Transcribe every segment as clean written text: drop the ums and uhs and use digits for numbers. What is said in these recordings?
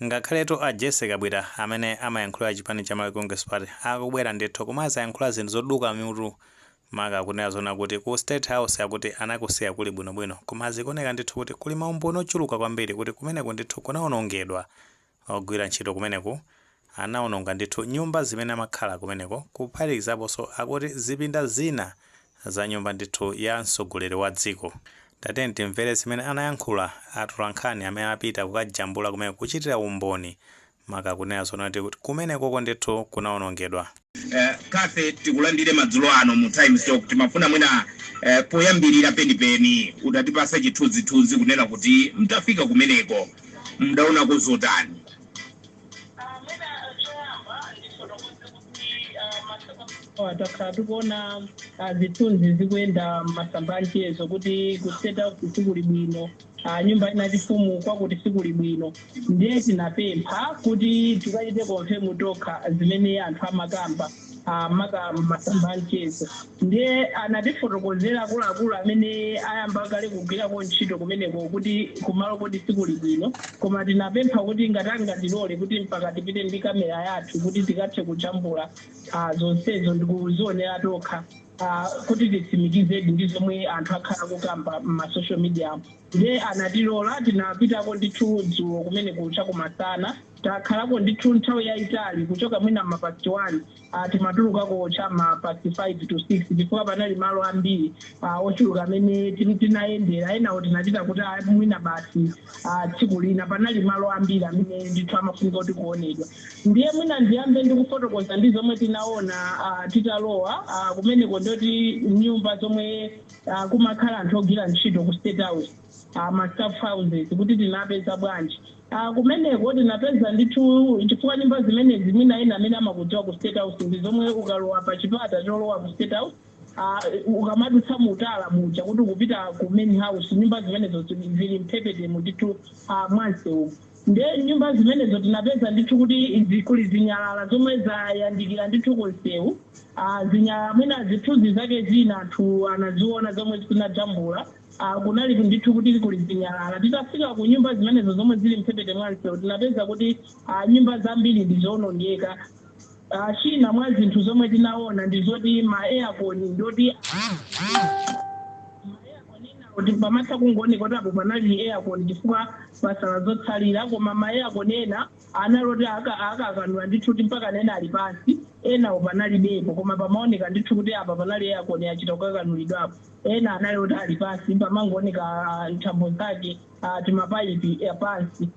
Ngakhaletu a Jessie Kabwila amene amayankhulira chipani cha Malawi Congress Party akubwera ndithu kumazayankhula zinthu zoduka mitu, maka kunena zona kuti ku State House akuti anakusiya kuli bwinobwino, koma zikuoneka ndithu kuti kuli maumboni ochuluka kwambiri kuti kumeneku ndithu kunawonongedwa. Ogwira ntchito kumeneku anawononga ndithu nyumba zimene amakhala kumeneko, kuphatikizaponso akuti zipinda zina za nyumba ndithu ya mtsogoleri wa dziko. Tatiyeni timvere zimene anayankhula atolankhani amene apita kukajambula kumene, kuchitira umboni, maka kunena zona kuti kumenekoko ndithu kunawonongedwa. Kafe, tikulandire madzulo ano mu Times Talk. Timafuna mwina poyambirira penipeni utatipasa chithunzithunzi kunena kuti mtafika kumeneko mdaonako zotani? Mwina choyamba ndifotokoze kuti masiku takhala tikuona zithunzi zikuyenda masamba amchezo kuti ku State House sikuli bwino, nyumba ina chifumu kwakuti sikuli bwino. Ndiye tinapempha kuti tikachite confirm tokha zimene anthu amakamba maka masamba amchezo. Ndiye anatifotokozera akuluakulu amene ayamba kale kugwirako ntchito kumeneko kuti kumalo kuti sikuli bwino, koma tinapempha kuti ngati angatilole kuti mpaka tipite ndi kamera yathu kuti tikathe kujambula zonsezo ndikuzionera tokha kuti titsimikizedi ndi zomwe anthu akhala kukamba m'ma social media. Ndiye anatilola. Tinapitako ndithu dzulo kumene kucha kumasana. Takhalako ndithu nthawi yayitali, kuchoka mwina ma past 1, timatulukako cha ma past 5 to 6, chifukwa panali malo ambiri ochuluka amene tinayendera. Enawo tinachita kuti mwina basi tsiku lina. Panali malo ambiri amene ndithu amafunika kuti kuonedwa. Ndiye mwina ndiyambe ndikufotokoza ndi zomwe tinaona titalowa kumeneko. Ndoti nyumba zomwe kumakhala anthu ogwira ntchito ku State House, ma staff houses, kuti tinapeza bwanji kumeneko. Tinapeza ndithu, chifukwa nyumba zimenezi mwina ena amene amakudziwa ku State House, ndi zomwe ukalowa pa chipata cholowa ku State House, ukamadutsa mutala muja kuti ukupita ku main house, nyumba zimenezo zili mphepete ndithu mwansewu. Nde nyumba zimenezo tinapeza ndithu kuti kuli zinyalala zomwe zayandikira ndithu kunsewu. Zinyalala mwina zithunzi zake zina anthu anaziona zomwe zinajambula. Kunali ndithu kuti kuli zinyalala. Titafika ku nyumba zimenezo zomwe zili mphepete mwansewu, tinapeza kuti nyumba zambiri ndi zowonongeka. China mwa zinthu zomwe tinaona ndi zoti ma aircon, ndoti ma aircon ena kuti pamatha kungooneka kuti apo panali aircon chifukwa pasala zotsalira, koma ma aircon ena analoti akakanula ndithu kuti mpaka nena ali pansi. Enawo panalibepo, koma pamaoneka ndithu kuti apa panali aircon, yachita kukakanulidwapo. Ena anali kuti ali pansi, pamangooneka nthambo zake, timapayipi pansi.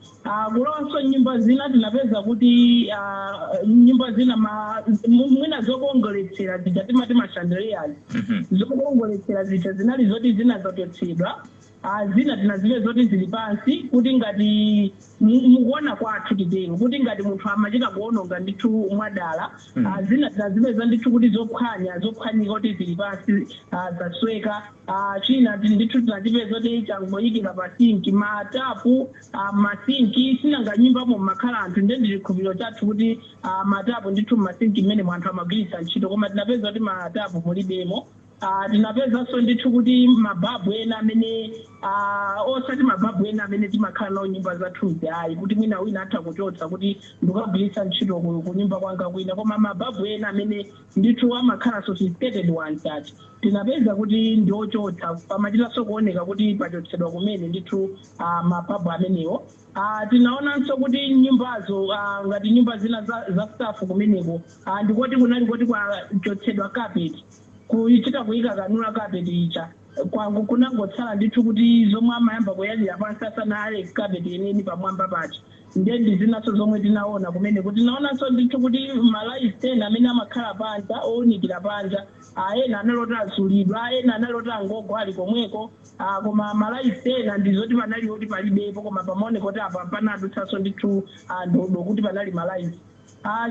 Kulowanso nyumba zina, tinapeza kuti nyumba zina mwina zokongoletsera zija timati ma chandeliers, zokongoletsera zija zinali zoti zina zachotsedwa. Zina tinazipeza zoti zili pansi, kuti ngati mukuona kwathu titero kuti ngati munthu amachita kuononga ndithu mwadala. Zina tinazipeza ndithu kuti zophwanya, zophwanyika, kuti zili pansi, zasweka. China ndithu tinachipeza kuti changoyikira pa sinki, matapu, masinki. Sinanga nyumbamo mmakhala anthu, ndiye ndi chikhulupiriro chathu kuti matapu ndithu mmasinki mmene anthu amagwiritsa ntchito, koma tinapeza kuti matapu mulibemo. Tinapezanso ndithu kuti mababu ena amene osati mababu ena amene timakhala nawo nyumba zathuzi ayi, kuti mwina wina atha kuchotsa kuti ndikagwiritsa ntchito ku nyumba kwanga kwina, koma mababu ena amene ndithu amakhala sophisticated ones aja, tinapeza kuti ndi ochotsa. Pamachitanso kuoneka kuti pachotsedwa kumene ndithu mababu amenewo. Tinaonanso kuti nyumbazo, ngati nyumba zina za staff kumeneko, ndikoti kunali kuti kwachotsedwa carpet, kuchita kuyika kanula carpet ija. Kwangu kunangotsala ndithu kuti zomwe amayamba kuyalira pansi asanayale carpet yeniyeni pamwamba paja. Ndiye ndi zinaso zomwe tinaona kumeneko. Tinaonanso ndithu kuti ma lights ena amene amakhala panja, owunikira panja, ena analoti azulidwa, ena analoti angogwa ali komweko. Koma ma lights ena ndizoti panali oti palibepo, koma pamaoneka kuti apa panadutsanso ndithu ndodo kuti panali ma lights.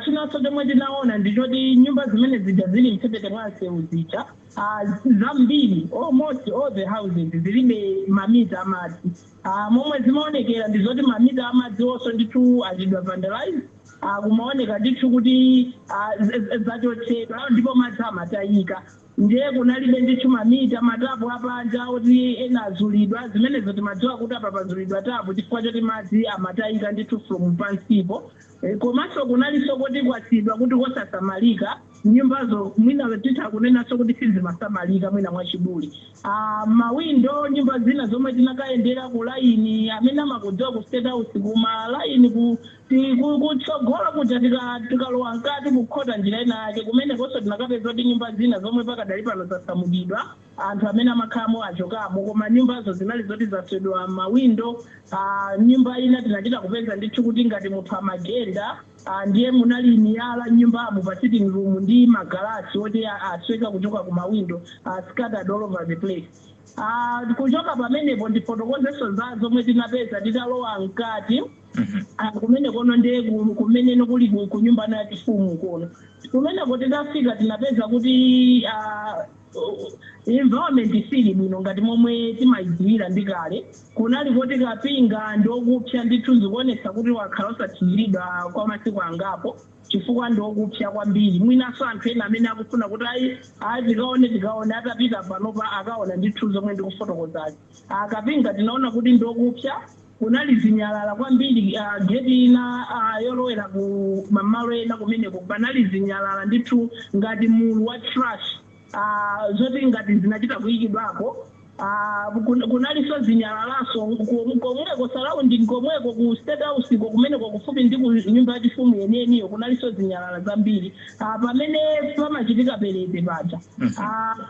Chinanso chomwe tinaona ndichoti nyumba zimene zija zili mphepete mwa msewu zija, zambiri, almost all the houses, zilibe mamita amadzi. Momwe zimaonekera ndizoti mamita amadzi onso ndithu achidwa vandalize. Kumaoneka ndithu kuti zachotsedwa ndipo madzi amatayika. Ndiye kunalibe ndithu mamita, matapu apanja oti ena azulidwa. Zimenezo timadziwa kuti apa pazulidwa tapu chifukwa choti madzi amatayika ndithu from pansipo. Komanso kunalinso kuti kwatsidwa kuti kosasamalika. Nyumbazo mwina titha kunenanso kuti sizimasamalika mwina mwachidule. Mawindo, nyumba zina zomwe tinakayendera ku line, amene amakudziwa ku State House kuma line kutsogolo kuja, tikalowa mkati kukhota njira ina yake, kumenekonso tinakapeza kuti nyumba zina zomwe pakadali pano zasamukidwa, anthu amene amakhalamo achokamo, koma nyumbazo zinali zoti zaswedwa mawindo. Nyumba ina tinachita kupeza ndithu kuti ngati munthu amagenda, ndiye munali miyala nyumbamo pa sitting room ndi magalasi oti asweka kuchoka ku mawindo, scattered all over the place. Kuchoka pamenepo ndifotokozenso za zomwe tinapeza titalowa mkati. Kumene kono ndiye kumeneno kuli ku nyumba ya chifumu kono. Kumeneko titafika tinapeza kuti environment sili bwino ngati momwe timayidziwira ndi kale. Kunali kuti kapinga ndokupsa ndithu, zikuonetsa kuti wakhala osathiridwa kwa masiku angapo chifukwa ndokupsa kwambiri. Mwinanso anthu ena amene akufuna kuti ayi ayi, tikaone tikaone, atapita panopa akaona ndithu zomwe ndikufotokozazi. Kapinga tinaona kuti ndokupsa, kunali zinyalala kwambiri. Geti ina yolowera ku mamalo ena kumeneko panali zinyalala ndithu ngati mulu wa trash, zoti ngati zinachita kuyikidwapo. Kunalinso zinyalalaso komweko surrounding komweko ku State House ko, kumeneko kufupi ndi ku nyumba yachifumu yeniyeniyo, kunalinso zinyalala zambiri. Pamene pamachitika parade paja,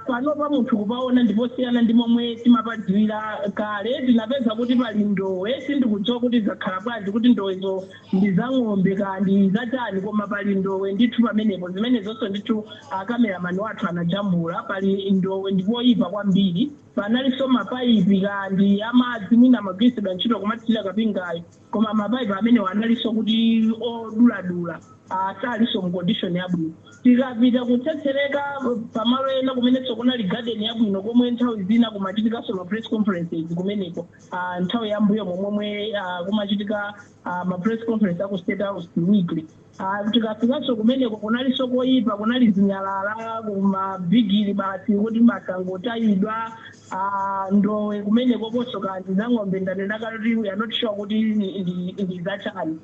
panopa munthu kupaona ndiposiyana ndi momwe timapadziwira kale. Tinapeza kuti pali ndowe, sindikudziwa kuti zakhala bwanji, kuti ndowezo ndi za ng'ombe kandi zachani, koma pali ndowe ndithu pamenepo. Zimene zonso ndithu a cameraman wathu anajambula. Pali ndowe ndipoyipa kwambiri. Panalinso mapaipi kandi amadzi, mwina amagwiritsidwa ntchito kumathirira kapingayo, koma mapaipi amenewo analinso kuti oduladula, asalinso mu condition yabwino. Tikapita kutsetsereka pamalo ena kumenenso kunali garden yabwino, komwe nthawi zina kumachitikanso ma press conferences kumeneko, nthawi yambuyo momwe kumachitika ma press conference aku State House weekly. Tikafikanso kumeneko kunalinso koyipa, kunali zinyalala kumabigiri basi kuti masangotayidwa. Ndowe kumeneko konso kandi za ng'ombe, ndanena kale kuti we are not sure kuti ndi zachani.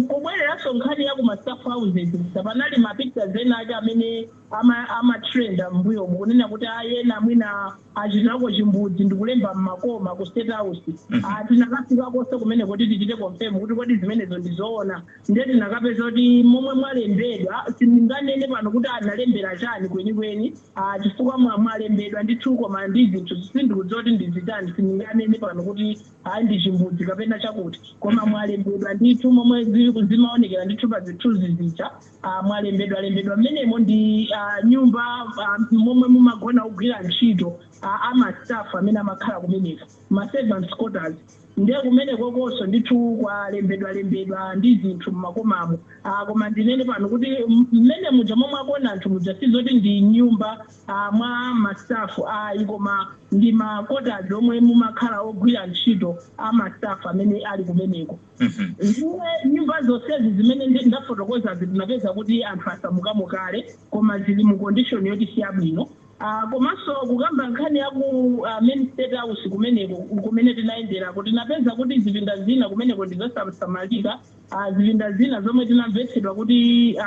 Kubwereranso nkhani ya kuma staff houses, panali ma pictures ena ake amene amatrenda mbuyomu kunena kuti ayena mwina achitirako chimbudzi ndikulemba mmakoma ku State House. Tinakafikakonso kumene kuti tichite confirm kuti kodi zimenezo ndizoona. Ndiye tinakapeza kuti momwe mwalembedwa, sindinganene pano kuti analembera chani kwenikweni, chifukwa mwalembedwa ndithu, koma ndi zinthu sindikudziwa kuti ndizichani. Sindinganene pano kuti hayi, ndi chimbudzi kapena chakuti, koma mwalembedwa ndithu momwe zimaonekera ndithu pa zithunzi zija. Mwalembedwa lembedwa mmenemo ndi nyumba momwe mumagona kugwira ntchito ama staff amene amakhala kumeneko, ma servants quarters. Ndiye kumene kokonso ndithu kwalembedwa lembedwa ndi zinthu mmakomamo. Koma ndinene pano kuti mmene muja momwe akuona anthu muja sizoti ndi nyumba mwa ma staff ayi, koma ndi ma quarters omwe mumakhala ogwira ntchito ama staff amene ali kumeneko. Ndiye nyumba zonsezi zimene ndafotokozazi tinapeza kuti anthu asamukamo kale, koma zili mu condition yoti siyabwino. Komanso kukamba nkhani ya ku main State House kumeneko, kumene tinayenderako, tinapeza kuti zipinda zina kumeneko ndizosamalika. Zipinda zina zomwe tinamvetsedwa kuti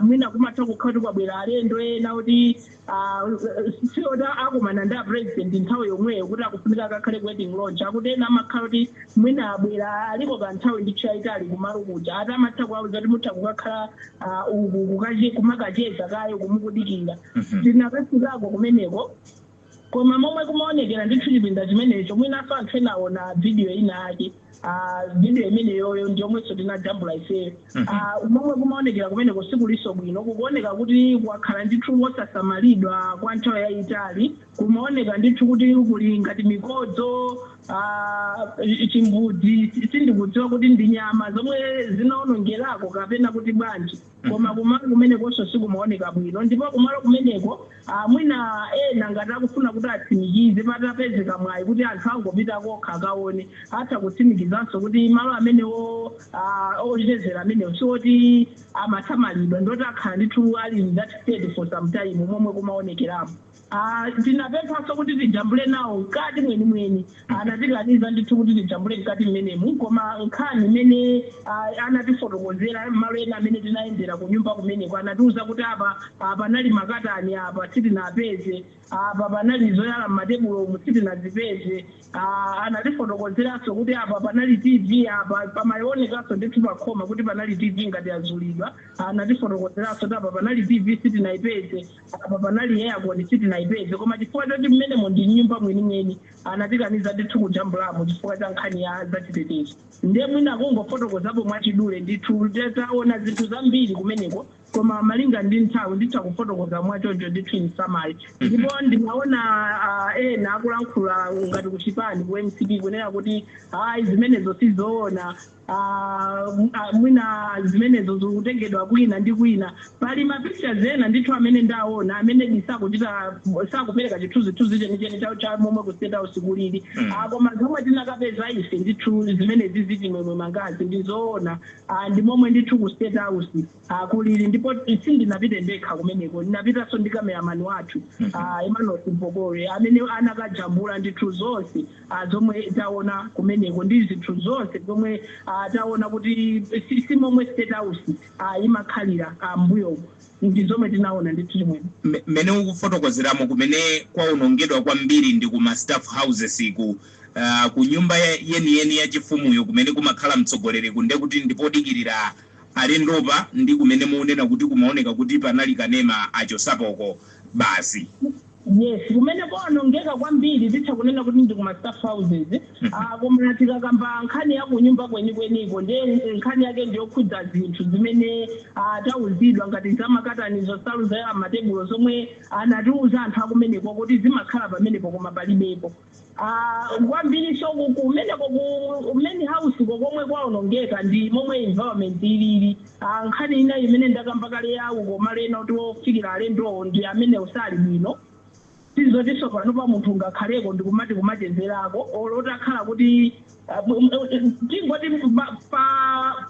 mwina kumatha kukhala kuti kwabwera alendo ena kuti sioti akumana ndi a president nthawi yomweyo kuti akufunika akakhale ku waiting lounge, akuti ena amakhala kuti mwina abwera aliko kanthawi ndithu yayitali kumalo kuja, ati amatha kuwauza kuti mutha kukakhala uku kumakacheza kayo kumukudikira. Tinakafikako kumeneko, koma momwe kumaonekera ndithu chipinda chimenecho, mwinaso anthu ena aona video ina ake, video imeneyoyo ndiyomwenso tinajambula ifeyo. Momwe kumaonekera kumeneko sikuliso bwino, kukuoneka kuti kwakhala ndithu wosasamalidwa kwa nthawi yayitali. Kumaoneka ndithu kuti kuli ngati mikodzo, chimbudzi, sindikudziwa kuti ndi nyama zomwe zinaonongerako kapena kuti bwanji, koma kumalo kumenekonso sikumaoneka bwino. Ndipo kumalo kumeneko, mwina ena ngati akufuna kuti atsimikize, patapezeka mwayi kuti anthu angopita kokha akaone, atha kutsimikizanso kuti malo amenewo Ochezera amenewo siwoti amasamalidwa, ndoti akhala ndithu ali in that state for some time momwe kumaonekeramo. Tinapemphanso kuti tijambule nawo mkati mwenimweni, anatikaniza ndithu kuti tijambule mkati mmenemu. Koma nkhani imene anatifotokozera, malo ena amene tinayendera kunyumba kumeneko, anatiuza kuti apa panali makatani, apa sitinapeze, apa panali zoyala m'matebulo, sitinazipeze. Anatifotokozeranso kuti apa panali TV, apa pamaonekanso ndithu pakhoma kuti panali TV ngati yazulidwa. Anatifotokozeranso kuti apa panali TV, sitinayipeze, apa panali aircon, sitinayipeze. Koma chifukwa choti mmenemo ndi nyumba mwenimweni, anatikaniza ndithu kujambulamo chifukwa cha nkhani ya zachitetezo. Ndiye mwina kungofotokozapo mwachidule ndithu, taona zinthu zambiri kumeneko, koma malinga ndi nthawi nditha kufotokoza mwachoncho ndithu in summary. Ndipo ndimaona ena akulankhula ngati kuchipani ku MCP kunena kuti hayi, zimenezo sizoona, mwina zimenezo zikutengedwa kwina ndi kwina. Pali ma pictures ena ndithu amene ndaona amene sakuchita, sakupereka chithunzithunzi chenicheni chawo cha momwe ku State House kulili. Koma zomwe tinakapeza ife ndithu, zimenezi zichimwemwe mangazi, ndizoona, ndi momwe ndithu ku State House kulili. Ndipo sindinapite ndekha kumeneko, ndinapitanso ndi cameraman wathu, Emmanuel Mpokore, amene anakajambula ndithu zonse zomwe taona kumeneko ndi zinthu zonse zomwe taona kuti si momwe State House imakhalira mbuyomo. Ndi zomwe tinaona ndithu chimwene. Mmene ukufotokozeramo, kumene kwaonongedwa kwambiri ndi kuma staff houses ku nyumba yeniyeni ya chifumuyo kumene kumakhala mtsogoleri, kunde kuti ndipodikirira alendopa, ndi kumene muunena kuti kumaoneka kuti panali kanema achosapoko basi. Yes, kumene kwaonongeka kwambiri titha kunena kuti ndi kuma staff houses. Koma tikakamba nkhani ya kunyumba kwenikweniko, ndiye nkhani yake ndiyokhudza zinthu zimene tauzidwa ngati zamakatanizo, nsalu za matebulo, zomwe anatiuza anthu akumeneko kuti zimakhala pamenepo koma palibepo. Kwambiriso kumeneko ku main house ko komwe kwaonongeka ndi momwe environment ilili. Nkhani ina imene ndakamba kale yawo, koma lena kuti wofikira alendowo ndi amene usali bwino. Sizotinso pano pa munthu ungakhaleko ndikumati kumachezerako, olo utakhala kuti tingoti pa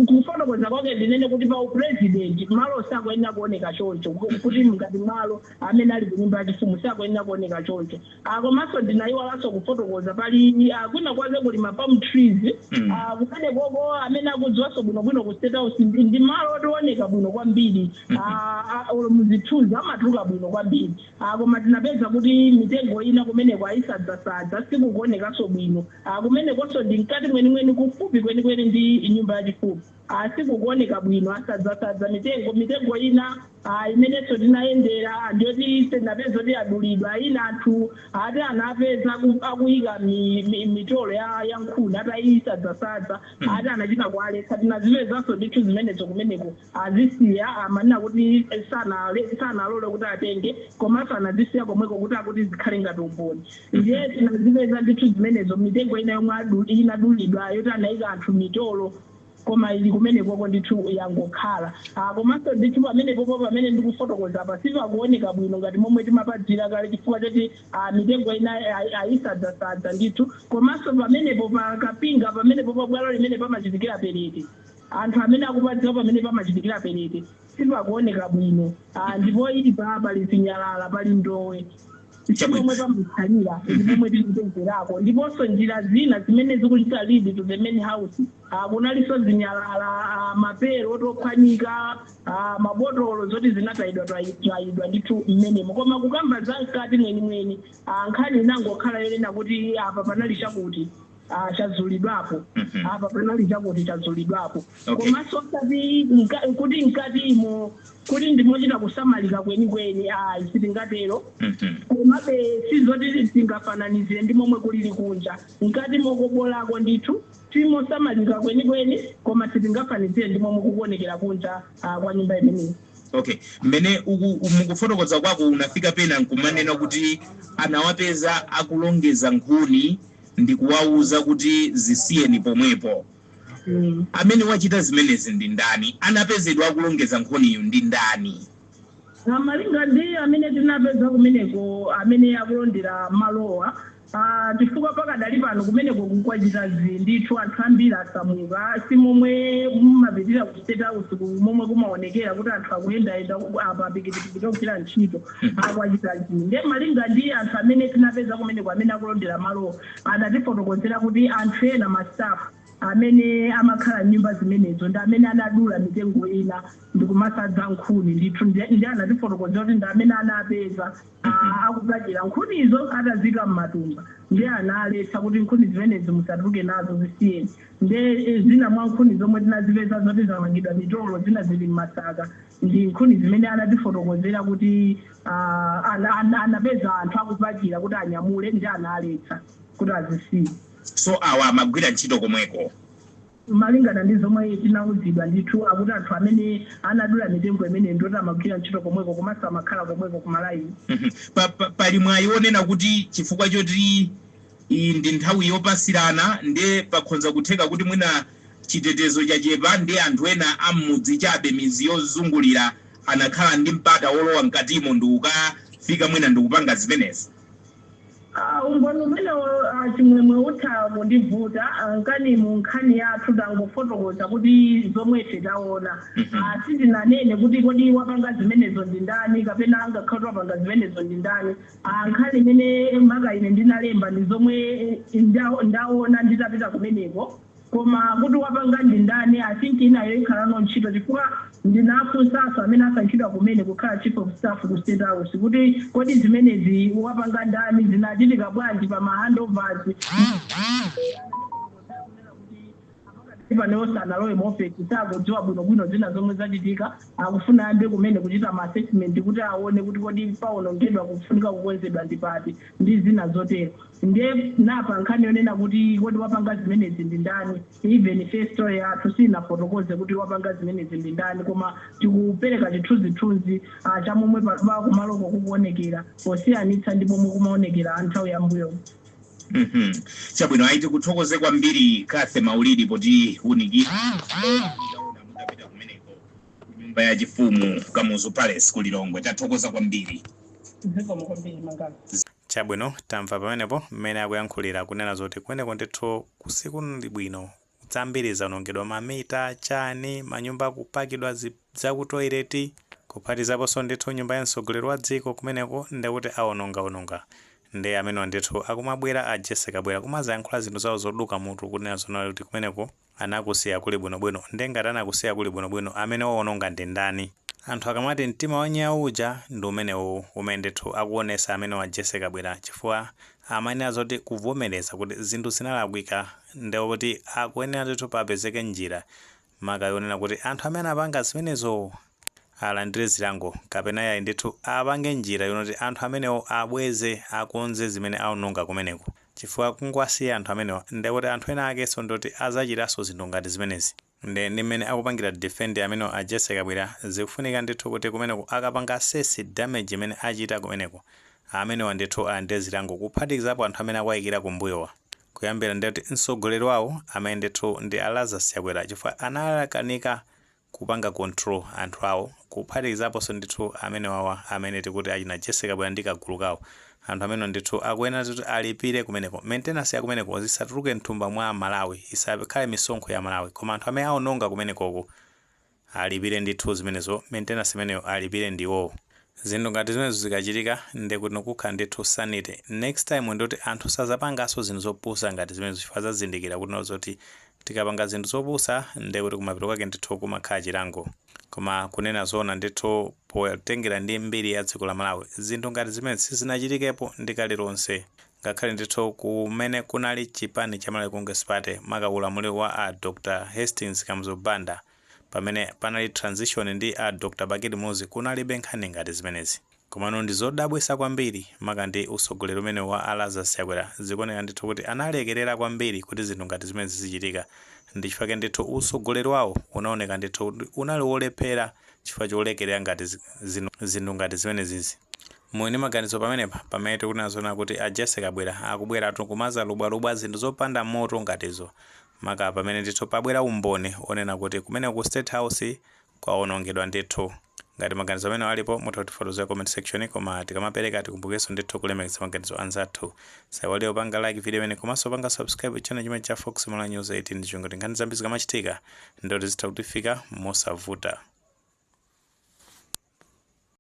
kufotokoza kwake ndinene kuti pa upresident malo sakuyenera kuoneka choncho, kuti ngati malo amene ali ku nyumba yachifumu sakuyenera kuoneka choncho. Komanso ndinayiwalanso kufotokoza, pali kwina kwake kuli ma palm trees. Kumene koko amene akudziwanso bwinobwino ku State House, ndi malo otioneka bwino kwambiri. Olo muzithunzi amatuluka bwino kwambiri. Koma tinapeza kuti mitengo ina kumeneko ayisadzasadza, sikukuonekanso bwino. Kumenekonso ndi mkati mwenimweni, kufupi kwenikweni ndi nyumba yachifumu. Sikukuoneka bwino, asadzasadza mitengo. Mitengo ina imenenso tinayendera ndiyoti tinapeza kuti adulidwa. Ina anthu ati anapeza akuyika mitolo ya nkhuni atayisadzasadza, ati anachita kualetsa. Tinazipezanso ndithu zimenezo kumeneko, azisiya, amanena kuti sanalole kuti atenge, komanso anazisiya komweko kuti akuti zikhale ngati umboni. Ndiye tinazipeza ndithu zimenezo, mitengo ina yomwe inadulidwa yoti anayika anthu mitolo, koma ili kumenekoko ndithu yangokhala. Komanso ndithu pamenepopo pamene ndikufotokoza apa sipakuoneka bwino ngati momwe timapadzira kale, chifukwa choti mitengo ina ayisadzasadza ndithu. Komanso pamenepo pakapinga pamenepo pabwalo limene pamachitikira parade, anthu amene akupadziwa pamene pamachitikira parade, sipakuoneka bwino. Ndipo ili pa pali zinyalala, pali ndowe, Chabwino. pomwe pamakhalira ndi pomwe tikupezerako. Ndiponso njira zina zimene zikuchita lead to the main house, kunalinso zinyalala, mapero otophwanyika, mabotolo zoti zinatayidwa tayidwa ndithu mmenemo. Koma kukamba za mkati mwenimweni, nkhani inangokhala yonena kuti apa panali chakuti chazulidwapo, apa panali chakuti chazulidwapo. Komanso osati kuti mkatimo kuti ndimochita kusamalika kwenikweni, ayi, sitingatero. Komabe sizoti tingafananizire ndi momwe kulili kunja. Mkati mokobolako ndithu timosamalika kwenikweni, koma sitingafanizire ndi momwe kukuonekera kunja kwa nyumba imeneyi. Okay, mmene mukufotokoza kwako unafika pena nkumanena kuti anawapeza akulongeza nkhuni ndi kuwauza kuti zisiyeni pomwepo. Amene wachita zimenezi ndi ndani? Anapezedwa akulongeza nkhuniyo ndi ndani? Malinga ndi amene tinapeza kumeneko, amene akulondera malowa. Chifukwa pakadali pano kumeneko kukwachita ndithu, anthu ambiri asamuka. Si momwe mumapitira ku State House momwe kumaonekera kuti anthu akuyendayenda apa, pikipiki ogwira ntchito, akwachita nde malinga ndi anthu amene tinapeza kumeneko amene akulondera malowo, anatifotokozera kuti anthu ena, ma staff amene amakhala nyumba zimenezo, ndi amene anadula mitengo ina ndikumasadza nkhuni ndithu. Ndi anatifotokozera kuti ndi amene anapeza akupakira nkhunizo atazika m'matumba, ndi analetsa kuti nkhuni zimenezi musatuluke nazo, zisiyeni. Nde zina mwa nkhuni zomwe tinazipeza zoti zamangidwa mitolo, zina zili m'masaka, ndi nkhuni zimene anatifotokozera kuti anapeza anthu akupakira kuti anyamule, ndi analetsa kuti azisiye. So awa amagwira ntchito komweko? Malingana ndi zomwe tinauzidwa ndithu, akuti anthu amene anadula mitengo imene ndoti amagwira ntchito komweko, komanso amakhala komweko kumalaini. Pali mwayi wonena kuti chifukwa choti iyi ndi nthawi yopasirana, ndiye pakhonza kutheka kuti mwina chitetezo chachepa, ndi anthu ena am'mudzi chabe, mizi yozungulira, anakhala ndi mpata wolowa mkatimo ndi kukafika mwina ndikupanga zimenezi? Umboni umenewo, Chimwemwe, utha kundivuta. Nkani mu nkhani yathu tangofotokoza kuti zomwe ife taona. Sitinanene kuti kodi wapanga zimenezo ndi ndani kapena angakhale kuti wapanga zimenezo ndi ndani. Nkhani imene maka ine ndinalemba ndi zomwe ndaona nditapita kumeneko, koma kuti wapanga ndi ndani, I think inayo ikhalano ntchito, chifukwa ndinafunsanso amene asankhidwa kumene kukhala chief of staff ku State House kuti kodi zimenezi wapanga ndani, zinachitika bwanji pa ma handovers. Panewo sanalowe mu office, sakudziwa bwinobwino zina zomwe zachitika. Akufuna ayambe kumene kuchita ma assessment kuti aone kuti kodi pawonongedwa, kufunika kukonzedwa ndi pati, ndi zina zotero. Ndiye napa nkhani yonena kuti kodi wapanga zimenezi ndi ndani, even first story yathu sinafotokoze kuti wapanga zimenezi ndi ndani, koma tikupereka chithunzithunzi cha momwe pa kumaloko kukuonekera posiyanitsa ndi momwe kumaonekera nthawi yambuyo. Chabwino, ayi, tikuthokoze kwambiri, Kathe Maulidi, poti unikira mutapita kumeneko ku nyumba ya chifumu, Kamuzu Palace ku Lilongwe. Tathokoza kwambiri. Zikomo kwambiri, Mangala. Chabwino, tamva pamenepo mmene akuyankhulira, kunena zoti kumeneko ndithu kusiku ndi bwino, zambiri zawonongedwa, mamita chani, manyumba akupakidwa zaku toilet, kuphatizaponso ndithu nyumba ya mtsogoleri wa dziko kumeneko, ndekuti awonongaononga. Ndi amenewa ndithu akumabwera a Jessica Bwera kumazayankhula zinthu zawo zoduka mutu, kunena zona kuti kumeneko anakusiya kuli bwinobwino. Ndi ngati anakusiya kuli bwinobwino, amene wawononga ndi ndani? Anthu akamati mtima wa nyawu uja ndi umenewu umene ndithu akuonesa amene wa Jessica Bwera, chifukwa amayenera zoti kuvomereza kuti zinthu zinalakwika, ndekuti akuyenera ndithu papezeke njira maka yonena kuti anthu amene apanga zimenezo alandire zilango, kapena yayi ndithu apange njira yonoti anthu amenewo abweze, akonze zimene awononga kumeneko, chifukwa kungowasiya anthu amenewa ndekuti anthu ena akenso ndoti azachitanso zinthu ngati zimenezi. Ndi mmene akupangira defend amene a Jessica Bwera, zikufunika ndithu kuti kumeneko akapanga assess damage imene achita kumeneko, amenewa ndithu alandire zilango, kuphatikizapo anthu amene akuwayikira kumbuyowa, kuyambira ndikuti mtsogoleri wawo amene ndithu ndi a Lazarus Chakwera, chifukwa analakanika kupanga control anthu awo, kuphatikizaponso ndithu amene wawa amene tikuti achina Jessica Bwera ndi kagulu kawo. Anthu amene ndithu akuyenera kuti alipire kumeneko maintenance ya kumeneko, zisatuluke mthumba mwa Malawi, isakhale misonkho ya Malawi, koma anthu amene aononga kumenekoko alipire ndithu zimenezo, maintenance imeneyo alipire ndiwowo. Zinthu ngati zimenezo zikachitika, ndikuti kukhala ndithu sanity. Next time ndikuti anthu sazapanganso zinthu zopusa ngati zimenezo, chifukwa zazindikira kuti zoti tikapanga zinthu zopusa, ndikuti kumapeto kwake ndithu kumakhala chilango. Koma kunena zoona ndithu, potengera ndi mbiri ya dziko la Malawi, zinthu ngati zimene sizinachitikepo ndi kale lonse, ngakhale ndithu kumene kunali chipani cha Malawi Congress Party, maka ulamuliro wa a Dr Hastings Kamuzu Banda, pamene panali transition ndi a Dr Bakili Muluzi, kunalibe nkhani ngati zimenezi. Komano ndi zodabwitsa kwambiri, maka ndi usogoleri umene wa a Lazarus Chakwera, zikuoneka ndithu kuti analekerera kwambiri kuti zinthu ngati zimenezi zichitika. Ndi chifukwa ndithu usogoleri wawo unaoneka ndithu kuti unali wolephera, chifukwa cholekerera ngati zinthu ngati zimenezizi. Muli maganizo pamenepa, pamene tikunena zona kuti a Jessica Bwera akubweratu kumaza lubwalubwa zinthu zopanda moto ngatizo, maka pamene ndithu pabwera umboni onena kuti kumene ku State House kwawonongedwa ndithu. Ngati maganizo amene alipo, mutha kutifotokozera comment section, koma tikamapereka tikumbukenso ndithu kulemekeza maganizo anzathu. Saiwale upanga like video imene komanso upanga subscribe channel chimene cha Fox Malawi News 18 ndichongo nkhani zambiri zikamachitika ndoti zitha kutifika mosavuta.